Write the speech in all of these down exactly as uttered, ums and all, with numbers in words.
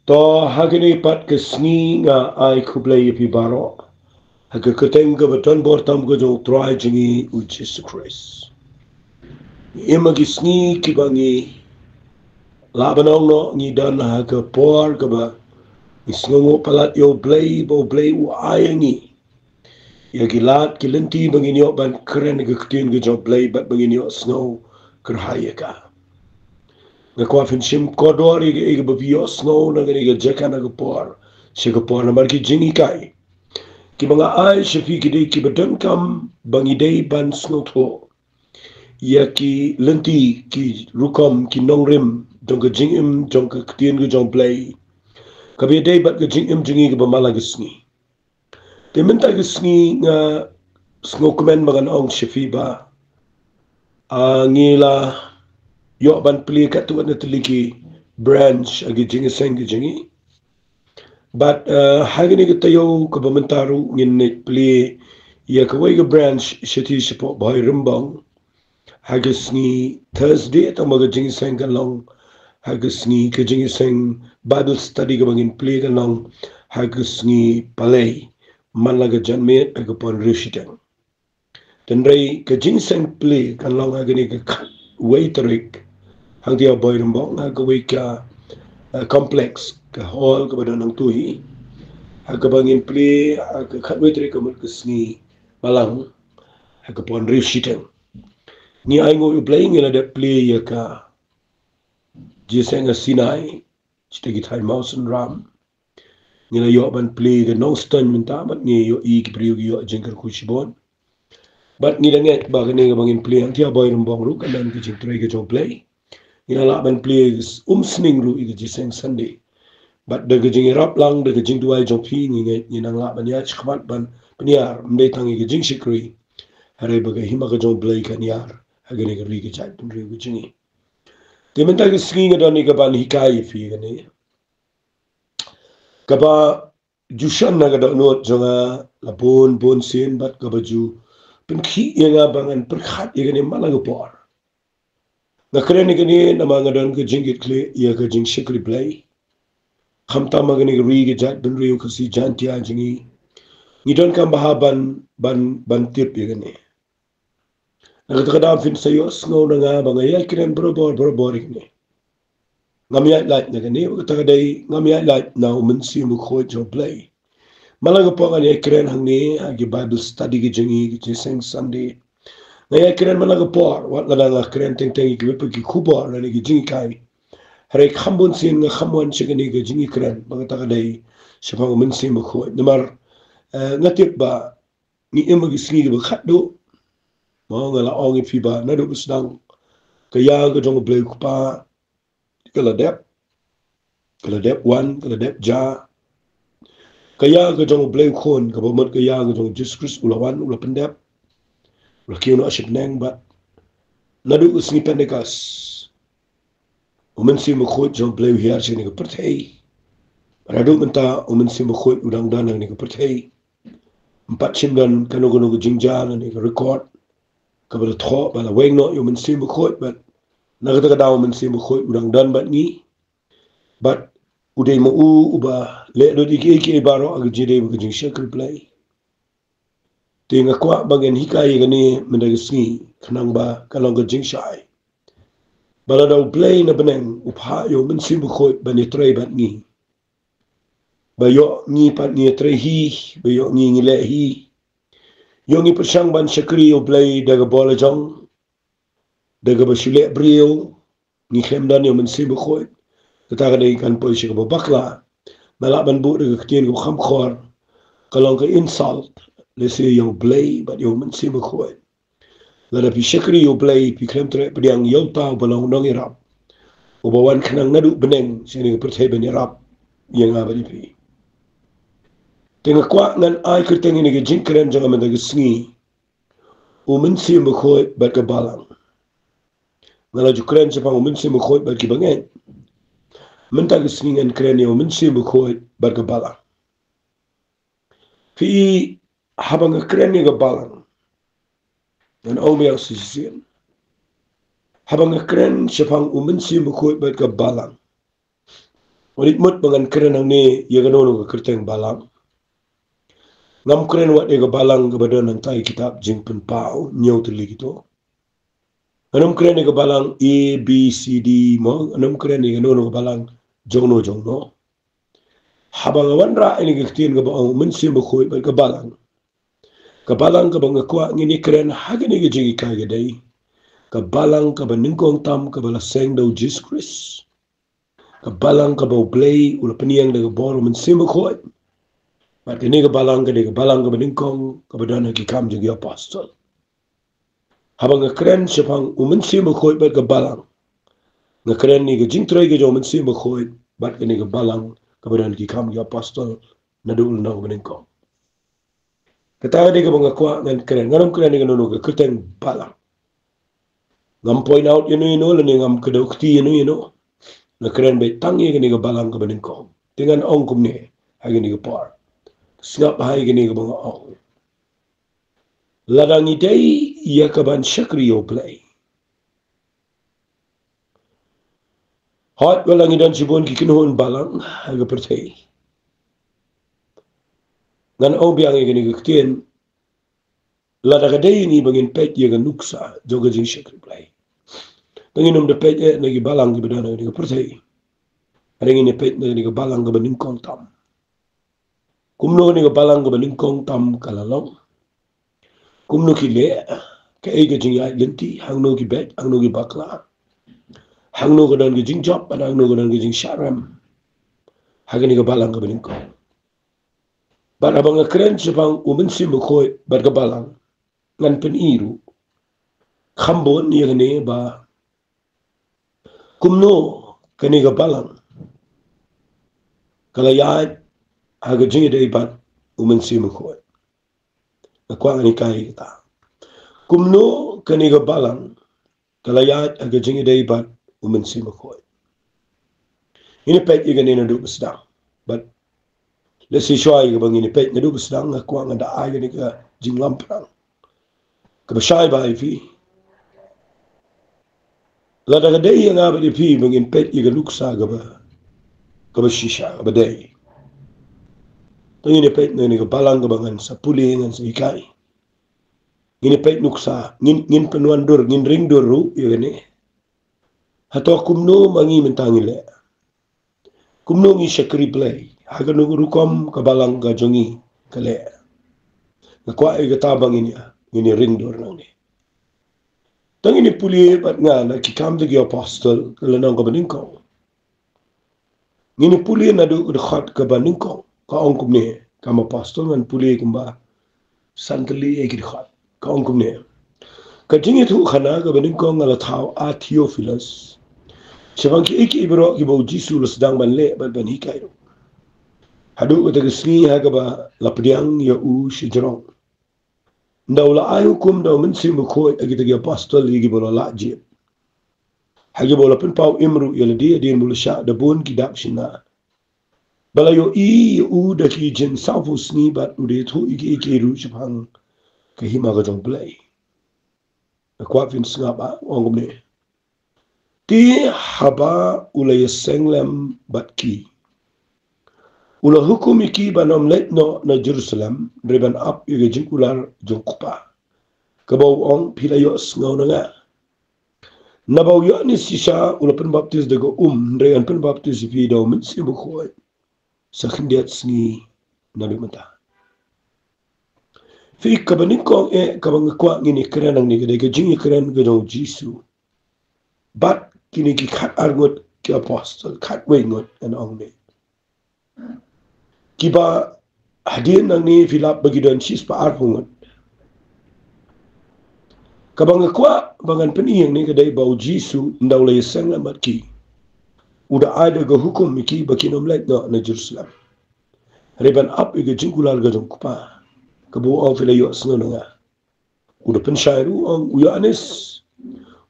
To ha kane pat ka sngi nga ai khublei ïa phi baroh ha ka kyrteng kaba don bor tam ka jong u Trai jong ngi u Jisu Khrist. Ngi im ha ki sngi kiba ngi lah ban ong noh ngi don ha ka por kaba ngi sngewnguh palat ïa U Blei, ba U Blei u ai ïa ngi ïa ki lad ki lynti ba ngin ïoh ban kren ïa ka ktien ka jong U Blei bad ba ngin ïoh sngew kyrhai ïa ka. Nga kwah phin shim kordor ïa kaei kaba phi ïoh sngew na kane ka jaka na ka por sha ka por, namar ki jinghikai kiba nga ai sha phi ki dei kiba donkam ba ngi dei ban sngewthuh ïa ki lynti, ki rukom, ki nongrim jong ka jingim jong ka ktien ka jong U Blei kaba ïadei bad ka jingim jong ngi kaba man la ka sngi. Te mynta ka sngi nga sngewkmen ba ngan ong sha phi ba, ah, ngi la ïoh ban plie katto katne tylli ki branch ha ki jingïaseng ki jong ngi. Bad, ah, ha kane ka taïew kaba mynta ruh ngin ïa plie ïa kawei ka branch shathie shapoh Bhoi Rymbong ha ka sngi Thursday, tangba ka jingïaseng kan long ha ka sngi, ka jingïaseng Bible study kaba ngin plie kan long ha ka sngi Palei, man la ka janmiet ha ka por hynriew shiteng. Hynrei ka jingïaseng plie kan long ha kane ka khatwei tarik hangtei ha Bhoi Rymbong ha kawei ka, eh, complex, ka hall kaba don hangto hi, ha kaba ngin plie ha ka khatwei tarik ka mut ka sngi Balang ha ka por hynriew shiteng. Ngi ainguh ïa U Blei ngi la dep plie ïa ka jingïaseng ha Sinai, shatei ki thaiñ mawsynram. Ngi la ïoh ban plie ïa ka Nongstoiñ mynta bad ngi ïohi ki briew ki ïoh jingkyrkhu shibun. Bad ngi da ngeit ba kane kaba ngin plie hangtei ha Bhoi Rymbong ruh kan don ka jingtrei ka jong U Blei. Ngi la lah ban plie ïa ka s-, Umsning ruh ïa ka jingïaseng Sunday. Bad da ka jingïarap lang, da ka jingduwai jong phi ngi ngeit ngin nang lah ban ïaid shakhmat ban pynïar, ym dei tang ïa ka jingshakri, hynrei ba ka hima ka jong U Blei kan ïar ha kane ka ri ka jaitbynriew ka jong ngi. Te mynta ka sngi nga don ïa kaban hikai ïa phi kane kaba ju shon na ka dohnud jong nga la bun bun sien bad kaba ju pynkhih ïa nga ba ngan pyrkhat ïa kane man la ka por. Nga kren ïa kane namar nga don ka jingkitkhlieh ïa ka jingshakri Blei, khamtam ha kane ka ri ka jaitbynriew Khasi Jaiñtia jong ngi. Ngi donkam bha ban, ban, ban tip ïa kane. Na kata ka daw phin sa ïohsngew na nga ba nga ïai kren barabor barabor ïa kane. Ngam ïaid lait na kane, kata ka dei ngam ïaid lait na U Mynsiem Bakhuid jong U Blei. Man la ka por ngan ïai kren hangne ha ki Bible study ki jong ngi, ki jingïaseng Sunday. Nga ïai kren man la ka por, wat lada nga kren teng teng ïa ki bynta ki khubor lane ki jinghikai. Hynrei kham bun sien nga kham wan sha kane ka jingïakren ba kata ka dei shaphang U Mynsiem Bakhuid. Namar, eh, nga tip ba ngi im ha ki sngi kiba khatduh. Mo, nga la ong ïa phi ba naduh ba sdang ka ïa ka jong U Blei U Kpa ka la dep, ka la dep wan, ka la dep jia. Ka ïa ka jong U Blei U Khun, kaba mut ka ïa ka jong U Jisu Khrist, u la wan, u la pyndep, u la kiew noh shibneng bad naduh ka sngi Pentekost U Mynsiem Bakhuid jong U Blei u hiar sha kane ka pyrthei. Bad haduh mynta U Mynsiem Bakhuid u dang don ha kane ka pyrthei. Ym pat shym don kano kano ka jingjia lane ka record kaba la thoh ba la weng noh ïa U Mynsiem Bakhuid, bad na kata ka daw U Mynsiem Bakhuid u dang don bad ngi. Bad u dei ma u uba leh lut ïa kiei kiei baroh ha ka jingdei bad ka jingshakri Blei. Te nga kwah ba ngan hikai ïa kane mynta ka sngi khnang ba ka long ka jingshai ba lada U Blei na bneng u phah ïa U Mynsiem Bakhuid ban ïatrei bad ngi, ba ïoh ngi pat ngi ïatrei hi, ba ïoh ngi ngi leh hi, ïoh ngi pyrshang ban shakri ïa U Blei da ka bor la jong, da kaba shu leh briew, ngi khlem don ïa U Mynsiem Bakhuid, kata ka dei kan poi sha kaba bakla. Nga lah ban buh da ka ktien kaba kham khor, ka long ka insult lehse ïa U Blei bad ïa U Mynsiem Bakhuid. Lada phi shakri ïa U Blei, phi khlem treh pdiang ïa uta uba long u nongïarap, uba wan khnang naduh bneng sha kane ka pyrthei ban ïarap ïa nga bad ïa phi. Te nga kwah ngan ai kyrteng ïa kane ka jingkren jong nga mynta ka sngi, U Mynsiem Bakhuid bad ka Balang. Nga la ju kren shaphang U Mynsiem Bakhuid bad ki bangeit. Mynta ka sngi ngan kren ïa U Mynsiem Bakhuid bad ka Balang. Phi, haba nga kren ïa ka Balang, ngan ong biang shisien. Haba nga kren shaphang U Mynsiem Bakhuid bad ka Balang, Wat ïa mut ba ngan kren hangne ïa kano kano ka kyrteng balang. Ngam kren wat ïa ka balang kaba don hangtai kitab Jingpynpaw, hynñiew tylli kito. Ngan ym kren ïa ka balang A, B, C, D mo, ngan ym kren ïa kano kano ka balang jong no jong no. Haba nga wanrah ïa kane ka ktien kaba ong U Mynsiem Bakhuid bad ka balang, ka balang kaba nga kwah ngin ïa kren ha kane ka jinghikai ka dei ka balang kaba nyngkong tam kaba la seng da U Jisu Khrist. Ka balang kaba U Blei u la pynïeng da ka bor U Mynsiem Bakhuid. Bad kane ka balang ka dei ka balang kaba nyngkong kaba don ha Ki Kam jong ki Apostol. Haba nga kren shaphang U Mynsiem Bakhuid bad ka balang, nga kren ïa ka jingtrei ka jong U Mynsiem Bakhuid bad kane ka balang kaba don ha Ki Kam ki Apostol naduh lynnong kaba nyngkong. Kata ka dei kaba nga kwah ngan kren, ngan ym kren ïa kano kano ka kyrteng balang. Ngam point out ïa no ïa no lane ngam kdew kti ïa no ïa no. Nga kren beit tang ïa kane ka balang kaba nyngkong. Te ngan ong kumne ha kane ka por. Sngap ha ïa kane kaba nga ong. Lada ngi dei ïa kaban shakri ïa U Blei, hooid, wat la ngi don shibun ki kynhun balang ha ka pyrthei. Ngan ong biang ïa kane ka ktien, lada ka dei ïa ngi ba ngin peit ïa ka nuksa jong ka jingshakri Blei, te ngin ym da peit eh na ki balang kiba don ha kane ka pyrthei. Hynrei ngin ïa peit na kane ka balang kaba nyngkong tam. Kumno kane ka balang kaba nyngkong tam ka la long? Kumno ki leh? Kaei ka jingïaid lynti? Hangno ki beit? Hangno ki bakla? Hangno ka don ka jingjop bad hangno ka don ka jingshah rem ha kane ka balang kaba nyngkong? Bad haba nga kren shaphang U Mynsiem Bakhuid bad ka balang, ngan pyni ruh kham bun ïa kane ba kumno kane ka balang ka la ïaid ha ka jingïadei bad U Mynsiem Bakhuid. Nga kwah ngan hikai kata. Kumno kane ka balang ka la ïaid ha ka jingïadei bad U Mynsiem Bakhuid. Ngin ïa peit ïa kane naduh ba sdang. Bad lehse shuwa ïa kaba ngin ïa peit naduh ba sdang, nga kwah ngan da ai kane ka jinglam pyrshang kaba shai bha ïa phi. Lada ka dei ïa nga bad ïa phi ba ngin peit ïa ka nuksa kaba, kaba shisha, kaba dei, te ngin ïa peit na kane ka balang kaba ngan sa pule, ngan sa hikai. Ngin ïa peit nuksa, ngin, ngin pynwandur, ngin ring dur ruh ïa kane. Hato kumno ma ngi mynta ngi leh? Kumno ngi shakri Blei ha kano ka rukom ka balang ka jong ngi ka leh? Nga kwah ïa kata ba ngin ïa, ngin ïa ring dur nangne. Te ngin ïa pule bad nga na Ki Kam jong ki Apostol, ka lynnong kaba nyngkong. Ngin ïa pule naduh ka dkhot kaba nyngkong. Ka ong kumne, Kam Apostol ngan pule kumba san tylli ïa ki dkhot. Ka ong kumne. Ka jingïathuhkhana kaba nyngkong nga la thaw, A Theophilus, shaphang kiei kiei baroh kiba U Jisu u la sdang ban leh bad ban hikai ruh, haduh kata ka sngi ha kaba la pdiang ïa u sha jrong. Ynda u la ai hukum da U Mynsiem Bakhuid ha kita ki apostol ïa kiba u la lah jied, ha kiba u la pynpaw im ruh ïa lade hadien ba u la shah da bun ki dak shynna, ba la ïohi ïa u da ki jingsaw phew sngi bad u da ïathuh ïa kiei kiei ruh shaphang ka hima ka jong U Blei. Nga kwah phin sngap, ah, u ong kumne. Te haba u la ïaseng lem bad ki, u la hukum ïa ki ban ym leit noh na Jerusalem, hynrei ban ap ïa ka jingkular jong U Kpa, kaba u ong, phi la ïohsngew na nga. Naba u Ïoannis shisha u la pynbaptis da ka um, hynrei ngan pynbaptis ïa phi da U Mynsiem Bakhuid sa khyndiat sngi naduh mynta. Phi, kaba nyngkong eh kaba nga kwah ngin ïakren hangne ka dei ka jingïakren ka jong U Jisu bad kine ki khatar ngut ki apostol, khatwei ngut ngan ong ne, kiba hadien nangne phi lap ba ki don shispah arphew ngut. Kaba nga kwah ba ngan pyni hangne ka dei ba U Jisu ynda u la ïaseng lem bad ki, u da ai da ka hukum ïa ki ba kin ym leit noh na Jerusalem, hynrei ban ap ïa ka jingkular ka jong U Kpa, kaba u ong, phi la ïohsngew na nga. U da pynshai ruh, u ong, u Ïoannis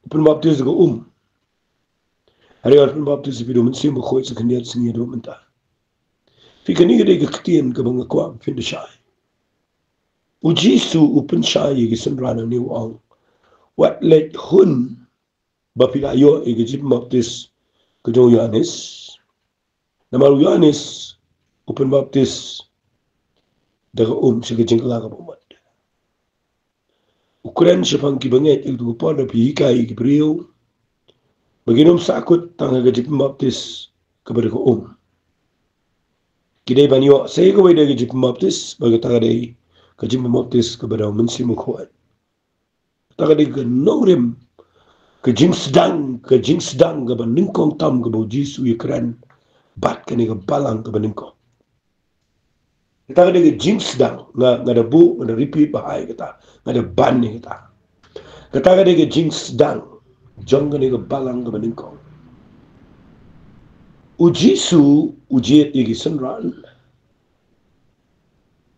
u pynbaptis da ka um, hynrei ngan pynbaptis ïa phi da U Mynsiem Bakhuid sa khyndiat sngi naduh mynta. Phi, kane ka dei ka ktien kaba nga kwah phin da shai. U Jisu u pynshai ïa ki synran hangne, u ong, wat leit hun ba phi la ïoh ïa ka jingpynbaptis ka jong u Ïoannis, Namar u Ïoannis u pynbaptis da ka um sha ka jingkylla kaba mut. U kren shaphang ki bangeit ïa katu ka por da phi hikai ïa ki briew ba kin ym sahkut tang ha ka jingpynbaptis kaba da ka um. Ki dei ban ïoh sa ïa kawei de ka jingpynbaptis, bad kata ka dei ka jingpynbaptis kaba da u Mynsiem Bakhuid. Kata ka dei ka nongrim, ka jingsdang, ka jingsdang kaba nyngkong tam kaba u Jisu u ïakren bad kane ka balang kaba nyngkong. Kata ka dei ka jingsdang, nga, nga da buh, nga da repeat bha ïa kata, nga da ban ïa kata. Kata ka dei ka jingsdang jong kane ka balang kaba nyngkong. U Jisu u jied ïa ki synran.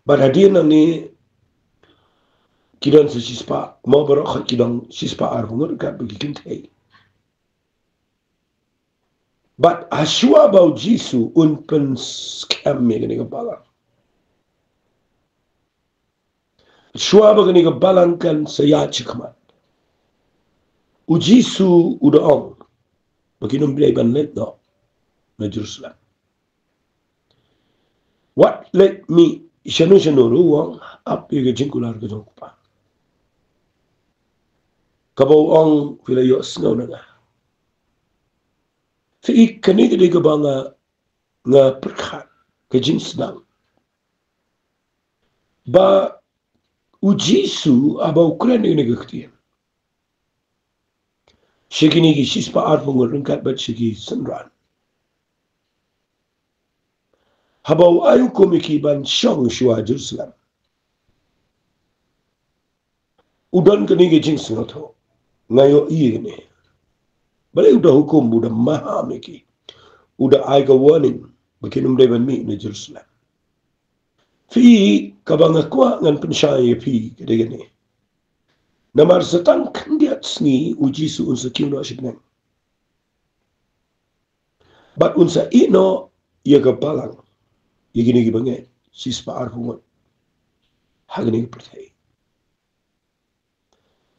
Bad hadien nangne ki don sa shispah, mo baroh ki don shispah arphew ngut ryngkat bad ki kynthei. Bad hashwa ba u Jisu un pynskhem ïa kane ka balang, shuwa ba kane ka balang kan sa ïaid shakhmat, u Jisu u da ong ba kin ym dei ban leit noh na Jerusalem. Wat leit mih shano shano ruh, u ong, ap ïa ka jingkular ka jong u Kpa. Kaba u ong, phi la ïohsngew na nga. Phi i, kane ka dei kaba nga, nga pyrkhat, ka jingsdang. Ba u Jisu haba u kren ïa kane ka ktien sha kine ki shispah arphew ngut ryngkat bad sha ki synran, haba u ai hukum ïa ki ban shong shuwa Jerusalem, u don kane ka jingsngewthuh. Nga ïohi ïa kane. Balei u da hukum, u da maham ïa ki, u da ai ka warning ba kin ym dei ban mih na Jerusalem. Phi, kaba nga kwah ngan pynshai ïa phi ka dei kane. Namar sa tang khyndiat sngi u Jisu un sa kiew noh sha bneng. Bad un sa ïeh noh ïa ka balang, ïa kine ki bangeit shispah arphew ngut ha kane ka pyrthei.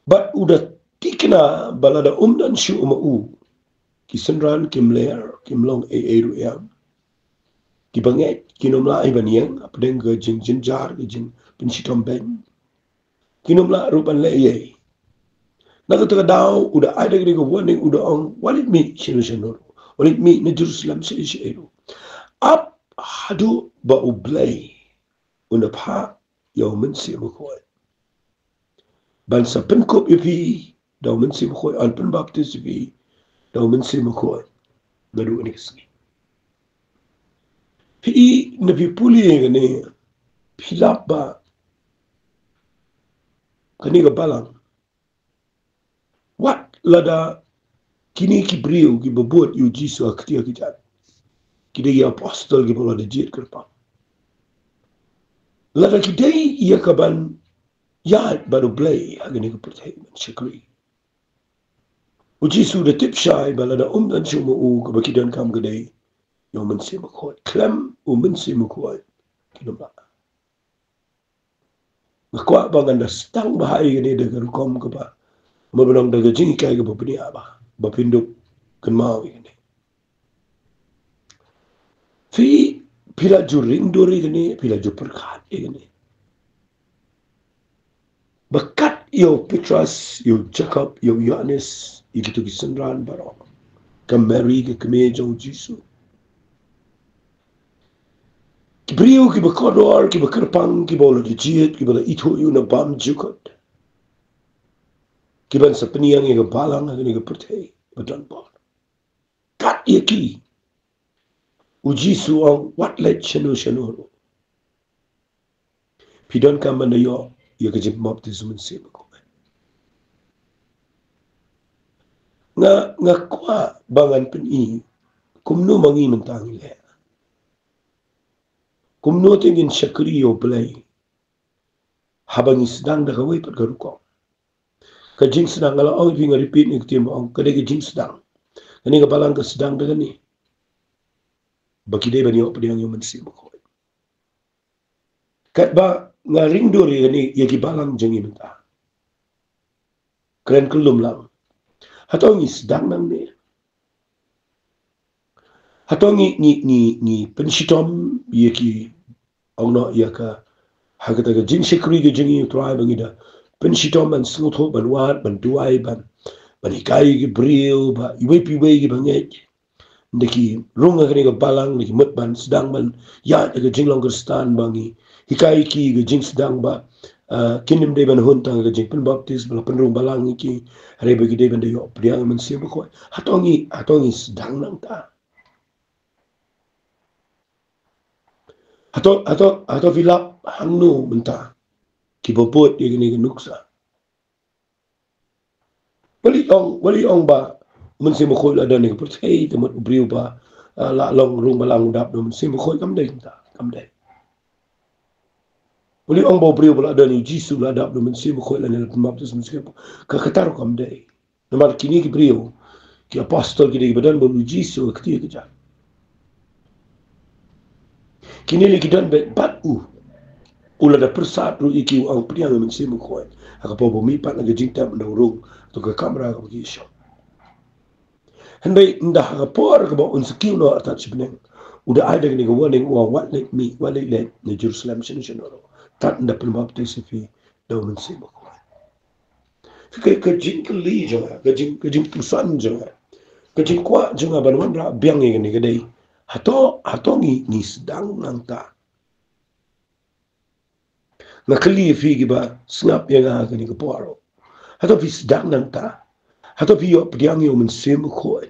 Bad u da tikna ba lada um don shuh ma u, ki synran kim ler, kim long ei ei ruh ïa ki bangeit, kin ym lah ban ïeng hapdeng ka jingjynjar, ka jingpynshitom beiñ. Kin ym lah ruh ban leh ei ei. Na kata ka daw u da ai da ka warning, u da ong, wat leit mih shano shano ruh, wat leit mih na Jerusalem shaei shaei ruh, ap haduh ba U Blei un da phah ïa u Mynsiem Bakhuid ban sa pynkup ïa phi da u Mynsiem Bakhuid, yn pynbaptis ïa phi da u Mynsiem Bakhuid naduh kane ka sngi. Phi i, na phi pule ïa kane, phi lap ba kane ka balang, wat lada kine ki briew kiba bud ïa u Jisu ha ka ktien ka jait, ki dei ki apostol kiba la da jied kyrpang, lada ki dei ïa ka ban ïaid bad U Blei ha kane ka pyrthei ban shakri, u Jisu u da tip shai ba lada um don shuh ma u, kaba ki donkam ka dei ïa u Mynsiem Bakhuid. Khlem u Mynsiem Bakhuid kin ym lah. Nga kwah ba ngan da sdang bha ïa kane da ka rukom kaba, ma ba long da ka jinghikai kaba bniah bha, ba phin dup kynmaw ïa kane. Phi, phi la ju ring dur ïa kane, phi la ju pyrkhat ïa kane, ba kat ïa u Petros, ïa u Jakob, ïa u Ïoannis, ïa kito ki synran baroh, ka Mari ka kmie jong u Jisu, ki briew kiba kordor, kiba kyrpang, kiba la da jied, kiba la ithuh ïa u na bymjukut, kiban sa pynïeng ïa ka balang ha kane ka pyrthei ba don bor, kat ïa ki u Jisu u ong, wat leit shano shano ruh. Phi donkam ban da ïoh ïa ka jingbaptis u Mynsiem Bakhuid. Nga, nga kwah ba ngan pyni kumno ma ngi mynta ngi leh, kumno te ngin shakri ïa U Blei haba ngi sdang da kawei pat ka rukom. Ka jingsdang, nga la ong ïa phi, nga repeat ïa ka ktien ba ong, ka dei ka jingsdang. Kane ka balang ka sdang da kane, ba ki dei ban ïoh pdiang ïa u Mynsiem Bakhuid. Katba nga ring dur ïa kane, ïa ki balang jong ngi mynta, kren kyllum lang, hato ngi sdang nangne? Hato ngi, ngi, ngi, ngi pynshitom ïa ki, ong noh ïa ka, ha kata ka jingshakri ka jong ngi, U Trai, ba ngi da pynshitom ban sngewthuh, ban wad, ban duwai, ban, ban hikai ki briew ba iwei pa iwei kiba ngeit, da ki rung ha kane ka balang, da ki mut ban sdang ban ïaid da ka jinglong Khristan ba ngi hikai ki ka jingsdang ba, ah, kin ym dei ban hun tang ka jingpynbaptis, ba la pynrung balang ïa ki, hynrei ba ki dei ban da ïoh pdiang Mynsiem Bakhuid. Hato ngi, hato ngi sdang nangta? Hato, hato, hato phi lap hangno mynta kiba bud ïa kane ka nuksa? Balei ong, balei ong ba U Mynsiem Bakhuid u la don ha ka pyrthei, te mut u briew ba, ah, la long rung balang u dap da U Mynsiem Bakhuid? Kam dei kumta, kam dei. Balei ong ba u briew ba la don ïa U Jisu la dap da U Mynsiem Bakhuid lane la pynbaptis Mynsiem Bakhuid? Ka, kata ruh kam dei. Namar kine ki briew, ki apostol, ki dei kiba don bad U Jisu ha ka kti ka jam. Kine lei ki don bad, bad u. U la da pyrsad ruh ïa ki, u ong pdiang ïa U Mynsiem Bakhuid. Ha ka por ba u mihpat na ka jingtep, ynda u rung ha ka kamra kaba ki ïashong. Hynrei ynda ha ka por kaba un sa kiew noh artat sha bneng, u da ai da kane ka warning, u ong wat leit mih, wat leit leit na Jerusalem shano shano ruh, tad ynda pynbaptis ïa phi da U Mynsiem Bakhuid. Ka, ka jingkylli jong nga, ka jing, ka jingpuson jong nga, ka jingkwah jong nga ban wanrah biang ïa kane ka dei, hato, hato ngi, ngi sdang nangta? Nga kylli ïa phi kiba sngap ïa nga ha kane ka por. Hato phi sdang nangta? Hato phi ïoh pdiang ïa U Mynsiem Bakhuid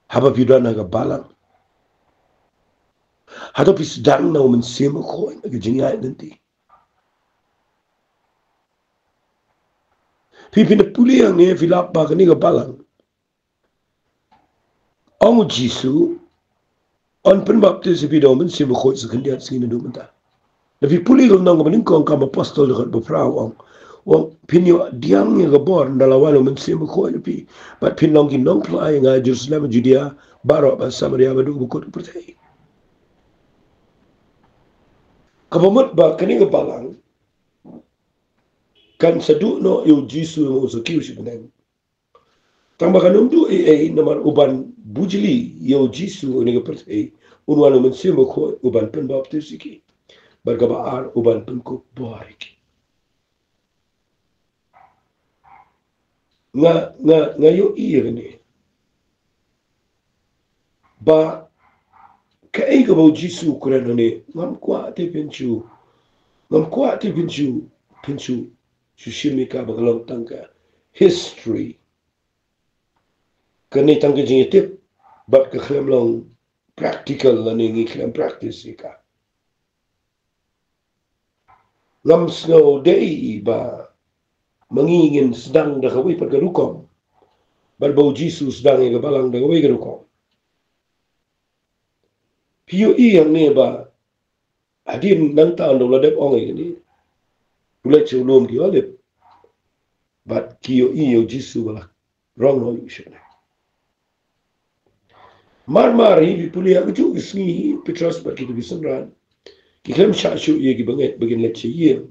haba phi don ha ka balang? Hato phi sdang na U Mynsiem Bakhuid ha ka jingïaid lynti? Phi, phin da pule hangne, phi lap ba kane ka balang, ong U Jisu, yn pynbaptis ïa phi da U Mynsiem Bakhuid sa khyndiat sngi naduh mynta. Lada phi pule ka lynnong kaba nyngkong, Kam Apostol dkhot ba phra, u ong, u ong phin ïoh pdiang ïa ka bor ynda la wan U Mynsiem Bakhuid ha phi, bad phin long ki nongphla ïa nga ha Jerusalem, Judia baroh, bad Samaria, bad haduh kaba kut ka pyrthei. Kaba mut ba kane ka balang kan sa duh noh ïa U Jisu, ïa u sa kiew sha bneng. Tang ba kan ym duh ei ei, namar u ban bujli ïa U Jisu ha kane ka pyrthei, un wan U Mynsiem Bakhuid u ban pynbaptis ïa ki, bad kaba ar, u ban pynkup bor ïa ki. Nga, nga, nga ïohi ïa kane, ba kaei kaba U Jisu u kren hangne, ngam kwah te phin shu, ngam kwah te phin shu, phin shu, shu shim ïa ka ba ka long tang ka history. Kane tang ka jingïatip, bad ka khlem long practical lane ngi khlem practice ïa ka. Ngam sngew dei ba ma ngi ngin sdang da kawei pat ka rukom, bad ba U Jisu u sdang ïa ka balang da kawei ka rukom. Phi ïohi hangne ba hadien nangta ynda u la dep ong ïa kane, u leit sha u lum ki Olib, bad ki ïohi ïa U Jisu ba la rong noh ïa u sha bneng. Mar mar hi, phi pule ha kajuh ka sngi hi, Petros bad kito ki synran ki khlem shah shuh ïa ki bangeit ba kin leit sha ïing.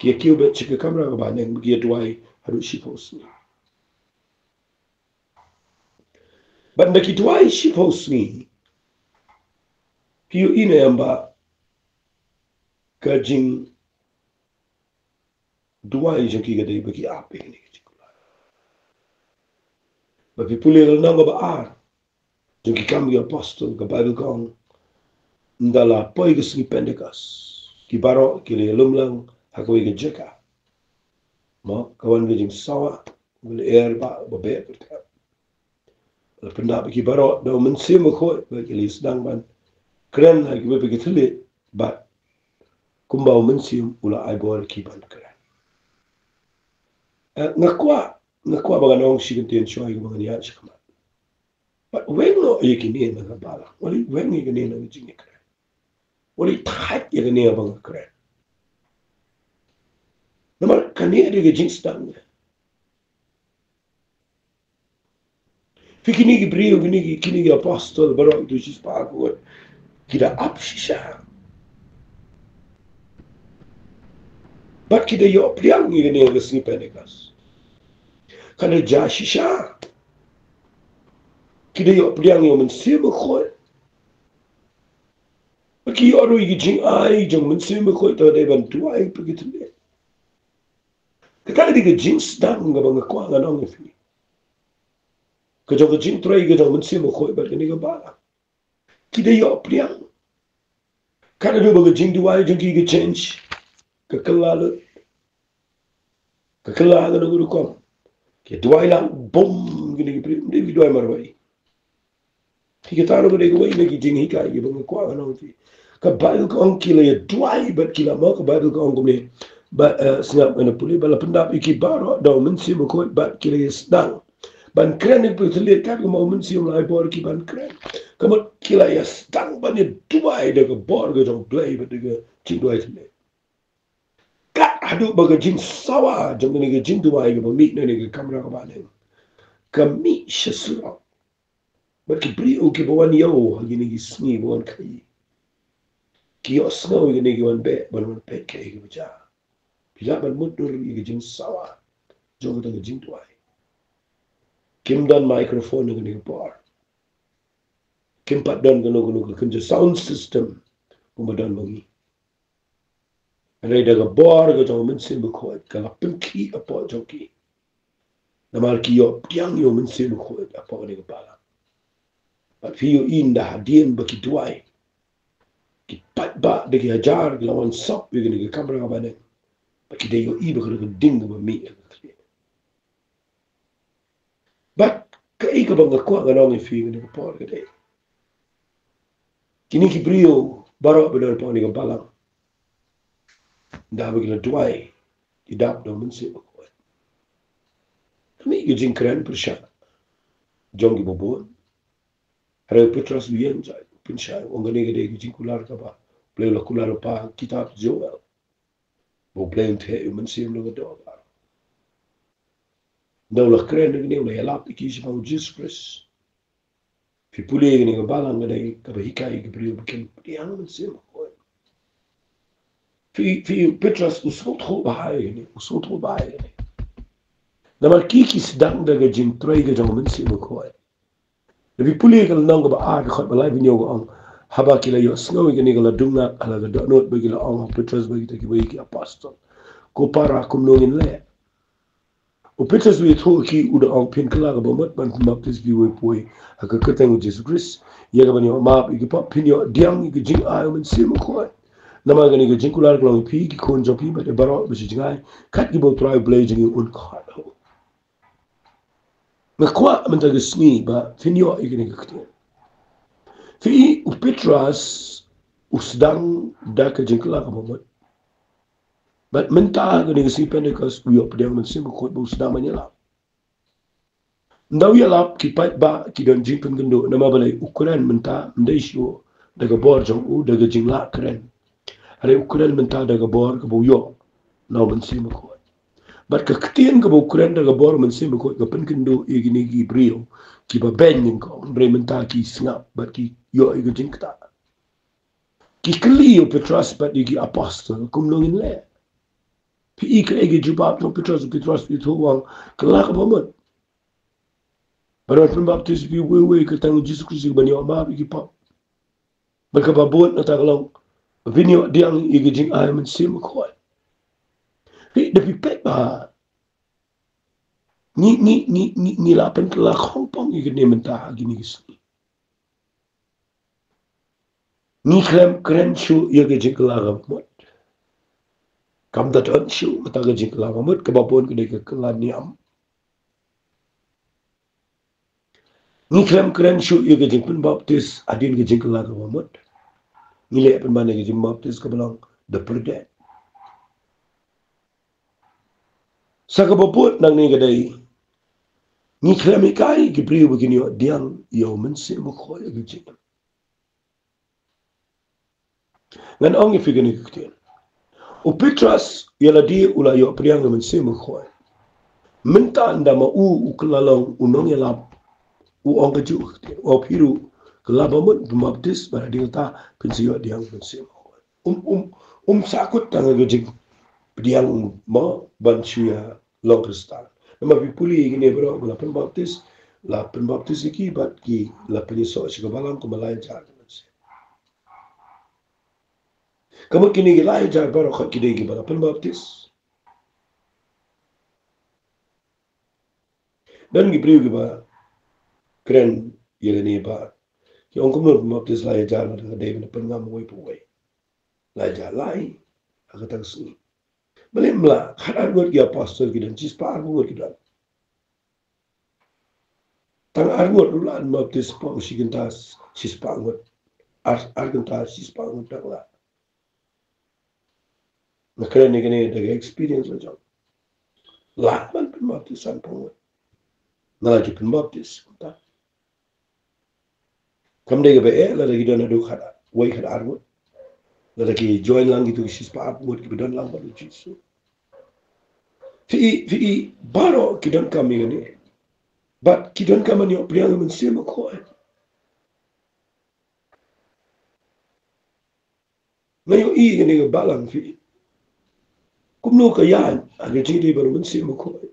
Ki ïa kiew beit sha ka kamra kaba neng, ba ki ïa duwai haduh shiphew sngi. Bad ynda ki duwai shiphew sngi, phi ïohi ne em ba ka jing duwai jong ki ka dei ba ki ap ïa kane ka jingkular. Ba phi pule lynnong kaba ar jong ki Kam ki Apostol, ka Baibl ka ong, ynda la poi ka sngi Pentekost, ki baroh ki la ïalum lang ha kawei ka jaka. Mo, ka wan ka jingsawa, ka lyer ba, ba beh pyrthei. La pyndap ïa ki baroh da U Mynsiem Bakhuid, bad ki la sdang ban kren ha kiwei pat ki thylliej, bad kumba U Mynsiem u la ai bor ïa ki ban kren. Eh, nga kwah, nga kwah ba ngan ong shi kyntien shuwa ïa kaba ngan ïaid shakhmat. Bad weng noh ïa kine na ka balang. Wat leit weng ïa kine na ka jingïakren. Wat leit thait ïa kine ba nga kren. Namar kane dei ka jingsdang. Phi, kine ki briew, kine ki, kine ki apostol baroh, kito shispah arphew ngut, ki da ap shisha. Bad ki da ïoh pdiang ïa kane ka sngi Pentekost. Ka da jia shisha. Ki da ïoh pdiang ïa u Mynsiem Bakhuid. Bad ki ïoh ruh ïa ki jingai jong u Mynsiem Bakhuid, te dei ban duwai bad ki thylliej. Kata ka dei ka jingsdang kaba nga kwah ngan ong ïa phi. Ka jong ka jingtrei ka jong u Mynsiem Bakhuid bad kane ka balang. Ki da ïoh pdiang. Ka da dei ba ka jingduwai jong ki ka change. Ka kylla lut. Ka kylla kano kano ka rukom. Ki duwai lang bum kine ki briew. Ym dei ki duwai marwei. Hi kata ruh ka dei kawei na ki jinghikai kiba nga kwah ngan ong ïa phi. Ka Baibl ka ong ki la ïa duwai bad ki la mo, ka Baibl ka ong kumne. Ba, eh, sngap, ngan pule, ba la pyndap ïa ki baroh da u Mynsiem Bakhuid bad ki la ïa sdang ban kren ïa ki thylliej kat kumba u Mynsiem u la ai bor ïa ki ban kren. Ka mut ki la ïa sdang ban ïa duwai da ka bor ka jong u Blei bad da ka jingduwai thylliej. Kat haduh ba ka jingsawa jong kane ka jingduwai kaba mih na kane ka kamra kaba neng ka mih sha surok. Bad ki briew kiba wan ïew ha kine ki sngi ba wan khaïi, ki ïohsngew ïa kine ki wan beh, ban wan peit kaei kaba jia. Phi lah ban mutdur ïa ka jingsawa jong kata ka jingduwai. Kim don microphone ha kane ka por. Kim pat don kano kano ka kynja sound system kumba don ma ngi. Hynrei da ka bor ka jong u Mynsiem Bakhuid ka la pynkhih hapoh jong ki. Namar ki ïoh pdiang ïa u Mynsiem Bakhuid hapoh kane ka balang. Bad phi ïohi ynda hadien ba ki duwai, ki paidbah da ki hajar ki la wan sop ïa kane ka kamra kaba neng. Bad ki da ïohi ba ka dei ka ding kaba mih ha ka khlieh. Bad kaei kaba nga kwah ngan ong ïa phi ha kane ka por ka dei, kine ki briew baroh ba don hapoh kane ka balang, ynda ba ki la duwai, ki dap da u Mynsiem Bakhuid. Ka mih ka jingkren pyrshah jong kiba bun. Hynrei u Petros u ïeng jait, u pynshai, u ong kane ka dei ka jingkular kaba U Blei u la kular ha ka kitab Joel. Ba U Blei un theh ïa u Mynsiem na ka doh baroh. Ynda u la kren ïa kane, u la ïalap ïa ki shaphang u Jisu Khrist. Phi pule ïa kane ka balang ka dei kaba hikai ïa ki briew ba kin pdiang ïa u Mynsiem Bakhuid. Phi, phi, u Petros u sngewthuh bha ïa kane, u sngewthuh bha ïa kane. Namar ki, ki sdang da ka jingtrei ka jong u Mynsiem Bakhuid. Lada phi pule ka lynnong kaba ar, dkhot ba lai, phin ïoh ka ong, haba ki la ïohsngew ïa kane ka la dungak ha la ka dohnud, bad ki la ong ha u Petros bad kita kiwei ki apostol, ko para, kumno ngin leh? U Petros u ïathuh ïa ki, u da ong, phin kylla ka bamut ban pynbaptis phi uwei pa uwei ha ka kyrteng u Jisu Khrist ïa ka ban ïoh map ïa ki pop, phin ïoh pdiang ïa ka jingai u Mynsiem Bakhuid. Namar kane ka jingkular ka long ïa phi, ki khun jong phi bad ïa baroh ba sha jngai, kat kiba U Trai U Blei jong ngi un khot. Nga kwah mynta ka sngi ba phin ïoh ïa kane ka ktien. Phi i, u Petros u sdang da ka jingkylla ka bamut. Bad mynta kane ka sngi Pentekost u ïoh pdiang u Mynsiem Bakhuid bad u sdang ban ïalap. Ynda u ïalap, ki paidbah ki don jingpynkynduh, namar balei? U kren mynta ym dei shuh da ka bor jong u, da ka jinglah kren. Hynrei u kren mynta da ka bor kaba u ïoh na u Mynsiem Bakhuid. Bad ka ktien kaba u kren da ka bor u Mynsiem Bakhuid ka pynkynduh ïa kine ki briew kiba beiñ nyngkong, hynrei mynta ki sngap bad ki ïoh ïa ka jingktah. Ki kylli ïa u Petros bad ïa ki apostol, kumno ngin leh? Phi i kaei ka jubab jong u Petros? U Petros u ïathuh u ong, kylla ka bamut. Bad wan pynbaptis phi uwei uwei ha ka kyrteng u Jisu Khrist ïa ka ban ïoh map ïa ki pop. Bad kaba bud na kata ka long, phin ïoh pdiang ïa ka jingai u Mynsiem Bakhuid. Phi, lada phi peit bha, ngi, ngi, ngi, ngi, ngi la pynkylla khongpong ïa kane mynta ha kine ki sngi. Ngi khlem kren shuh ïa ka jingkylla ka bamut. Kam da don shuh kata ka jingkylla ka bamut, kaba bun ka dei ka kylla niam. Ngi khlem kren shuh ïa ka jingpynbaptis hadien ka jingkylla ka bamut. Ngi leh pynban ïa ka jingbaptis kaba long da pyrdet. Sa kaba bud nangne ka dei, ngi khlem hikai ki briew ba kin ïoh pdiang ïa u Mynsiem Bakhuid ha ka jingim. Ngan ong ïa phi kane ka ktien. U Petros ïa lade u la ïoh pdiang ïa u Mynsiem Bakhuid. Mynta ynda ma u, u kylla long u nongïalap, u ong kajuh ka ktien. U ong, phi ruh kylla bamut, pynbaptis, bad hadien kata phin sa ïoh pdiang ïa u Mynsiem Bakhuid. Um, um, um sahkut tang ha ka jingpdiang mo ban shu ïa long Khristan. Namar phi pule ïa kine baroh ba la pynbaptis, la pynbaptis ïa ki bad ki la pynïasoh sha ka balang kum lai hajar. Ka mut kine ki lai hajar baroh ki dei kiba la pynbaptis. Don ki briew kiba kren ïa kane ba ki ong kumno pynbaptis lai hajar lada ka dei ban pynngam uwei pa uwei. Lai hajar lai ha kata ka sngi. Balei ym lah? Khatar ngut ki apostol ki don, shispah arphew ngut ki don. Tang ar ngut ruh lah ban baptis, pynbaptis shi kynta shispah ngut. Ar, ar kynta shispah ngut tang lah. Nga kren ïa kane da ka experience la jong. Lah ban pynbaptis sanphew ngut. Nga la ju pynbaptis kumta. Kam dei kaba eh lada ki don haduh khatar, wei khatar ngut. Lada ki join lang kito ki shispah arphew ngut kiba don lang bad u Jisu. Phi i, phi i, baroh ki donkam ïa kane. Bad ki donkam ban ïoh pdiang ïa u Mynsiem Bakhuid. Nga ïohi kane ka balang phi. Kumno ka ïaid ha ka jingïadei bad u Mynsiem Bakhuid.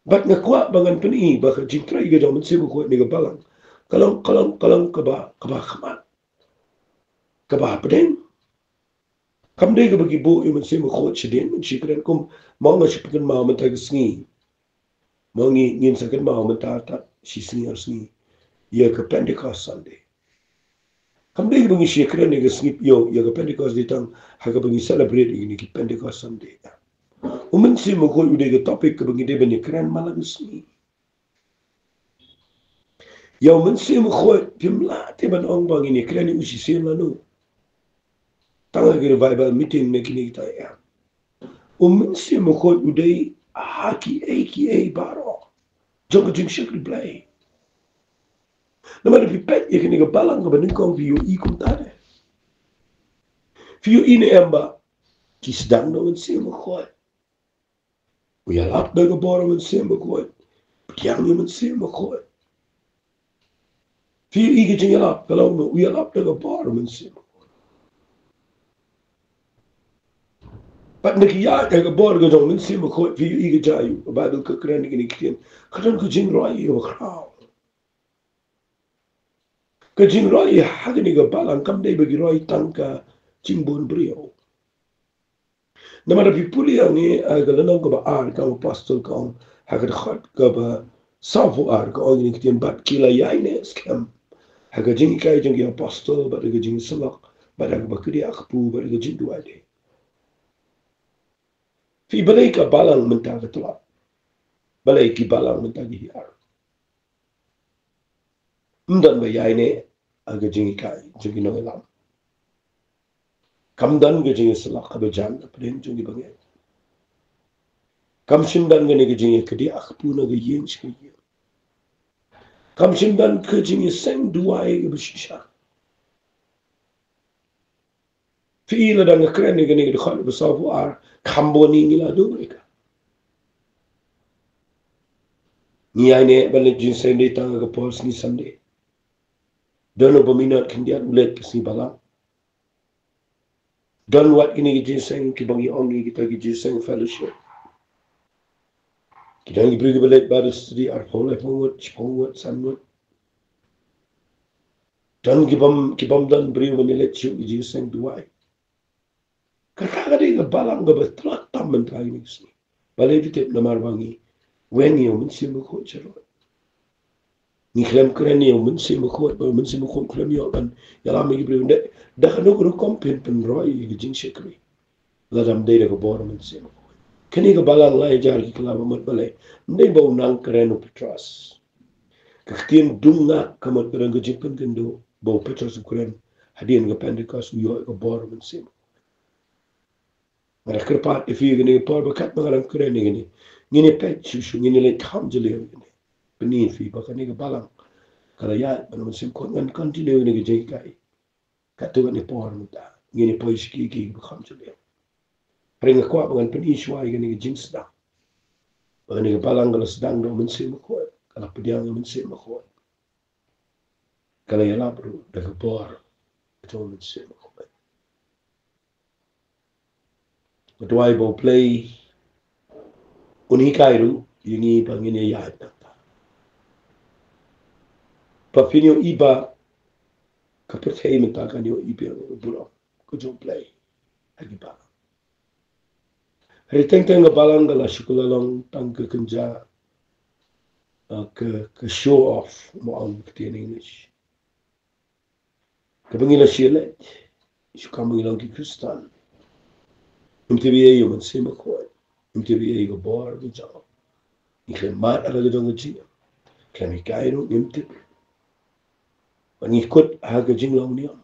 Bad nga kwah ba ngan pyni ba ka jingtrei ka jong u Mynsiem Bakhuid ha kane ka balang ka long, ka long, ka long kaba, kaba khmat. Kaba hapdeng. Kam dei kaba ki buh ïa u Mynsiem Bakhuid shadien, shikren kum ma nga shu pynkynmaw mynta ka sngi. Ma ngi, ngin sa kynmaw mynta tad shi sngi ar sngi ïa ka Pentecost Sunday. Kam dei kaba ngi shikren ïa ka sngi, ïa, ïa ka Pentecost Day tang ha kaba ngi celebrate ïa kine ki Pentecost Sunday. U Mynsiem Bakhuid u dei ka topic kaba ngi dei ban ïakren man la ka sngi. Ïa u Mynsiem Bakhuid phim lah te ban ong ba ngin ïakren ïa u shisien lano. Tang ha ki revival meeting ne kine kita ïa. U Mynsiem Bakhuid u dei ha kiei kiei baroh jong ka jingshakri Blei. Namar phi peit ïa kane ka balang kaba nyngkong phi ïohi kumta de. Phi ïohi ne em ba ki sdang da u Mynsiem Bakhuid. U ïalap da ka bor u Mynsiem Bakhuid. Pdiang ïa u Mynsiem Bakhuid. Phi ïohi ka jingïalap ka long u ïalap da ka bor u Mynsiem Bakhuid. Bad na ki ïaid ha ka bor ka jong u Mynsiem Bakhuid phi ïohi ka jingïaid, ka Baibl ka kren ïa kine ki ktien. Ka don ka jingroi ïa ka bakhraw. Ka jingroi ha kane ka balang kam dei ba ki roi tang ka jingbun briew. Namar phi pule ïa ngi, eh, ka lynnong kaba ar ka Apostol ka ong, ha ka dkhot kaba sawphew ar ka ong ïa kine ki ktien bad ki la ïaineh skhem ha ka jinghikai jong ki apostol bad ha ka jingsyllok bad ha kaba kdiah kpu bad ha ka jingduwai de. Phi, balei ka balang mynta ka tlot? Balei ki balang mynta ki hiar? Ym don ba ïaineh ha ka jinghikai jong ki nongïalam. Kam don ka jingïasyllok kaba jan hapdeng jong ki bangeit. Kam shym don kane ka jingïakdiah kpu na ka ïing sha ka ïing. Kam shym don ka jingïaseng duwai kaba shisha. Phi i, lada nga kren ïa kane ka dkhot ba sawphew ar, kham bun ngi la duh ïa ka. Ngi ïaineh ban leit jingïaseng dei tang ha ka por sngi Sunday. Don uba minot khyndiat u leit ka sngi Balang. Don wat kine ki jingïaseng kiba ngi ong ïa kita ki jingïaseng fellowship. Ki don ki briew kiba leit Bible study arphew, laiphew ngut, shiphew ngut, san ngut. Don ki bym, ki bym don briew ban ïaleit shuh ki jingïaseng duwai. Kata ka dei ka balang kaba tlot tam mynta kine ki sngi. Balei phi tip? Namar ba ngi weng ïa u Mynsiem Bakhuid sha rud. Ngi khlem kren ïa u Mynsiem Bakhuid, ba u Mynsiem Bakhuid khlem ïoh ban ïalam ïa ki briew. Da, da kano ka rukom phin pynroi ïa ka jingshakri lada ym dei da ka bor u Mynsiem Bakhuid? Kane ka balang lai hajar ki kylla ba mut balei? Ym dei ba u nang kren u Petros. Ka ktien dung nga ka mut ka don ka jingpynkynduh ba u Petros u kren hadien ka Pentecost u ïoh ka bor u Mynsiem. Nga da kyrpad ïa phi kane ka por ba katba nga dang kren ïa kane, ngin ïa peit shuh shuh, ngin ïa leit kham jylliew ïa kane. Pyni ïa phi ba kane ka balang ka la ïaid ban u Mynsiem Bakhuid, ngan continue ïa kane ka jinghikai. Katto katne por mynta ngin ïa poi sha ki, ki ba kham jylliew. Hynrei nga kwah ba ngan pyni shuwa ïa kane ka jingsdang ba kane ka balang ka la sdang da u Mynsiem Bakhuid, ka la pdiang ïa u Mynsiem Bakhuid. Ka la ïalap ruh da ka bor ka jong u Mynsiem Bakhuid. Nga duwai ba U Blei un hikai ruh ïa ngi ba ngin ïaid nangta. Ba phin ïohi ba ka pyrthei mynta kan ïohi biang ïa ka burom ka jong U Blei ha ki balang. Hynrei teng teng ka balang ka la shu kylla long tang ka kynja, ah, ka, ka show off, mo ong ka ktien English. Kaba ngi la shim leit shu kam ba ngi long ki Khristan. Ngim tip ei ei ïa u Mynsiem Bakhuid. Ngim tip ei ei ïa ka bor ba jong u. Ngi khlem mad ha la ka jong ka jingim. Khlem hikai ruh ngim tip. Ba ngi kut ha ka jinglong niam.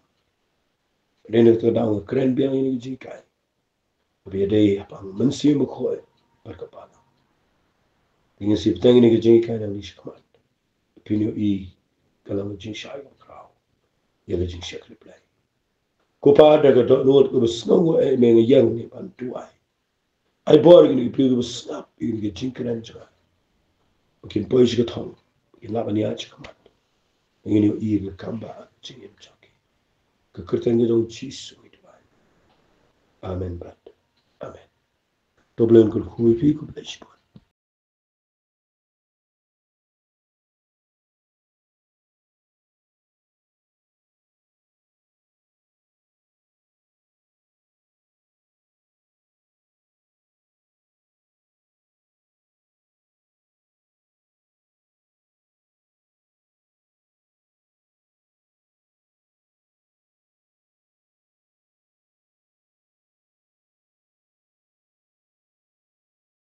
Hynrei na kata ka daw nga kren biang ïa ka jinghikai. Ba ïadei ha pang Mynsiem Bakhuid bad ka balang. Te ngin sa bteng ïa ka jinghikai nangne shakhmat. Phin ïohi ka long ka jingshai khraw ïa ka jingshakri Blei. Ko Pa, da ka dohnud kaba sngewbha, eh, me nga ïeng ne ban duwai. Ai bor ïa kine ki briew kiba sngap ïa kine ki jingkren jong nga. Ba kin poi sha ka thong, ba kin lah ban ïaid shakhmat. Ngin ïohi ïa ka kam bad ka jingim jong ki. Ka kyrteng ka jong U Jisu ngi duwai. Amen bad amen. To Blei un kyrkhu ïa phi, khublei shibun.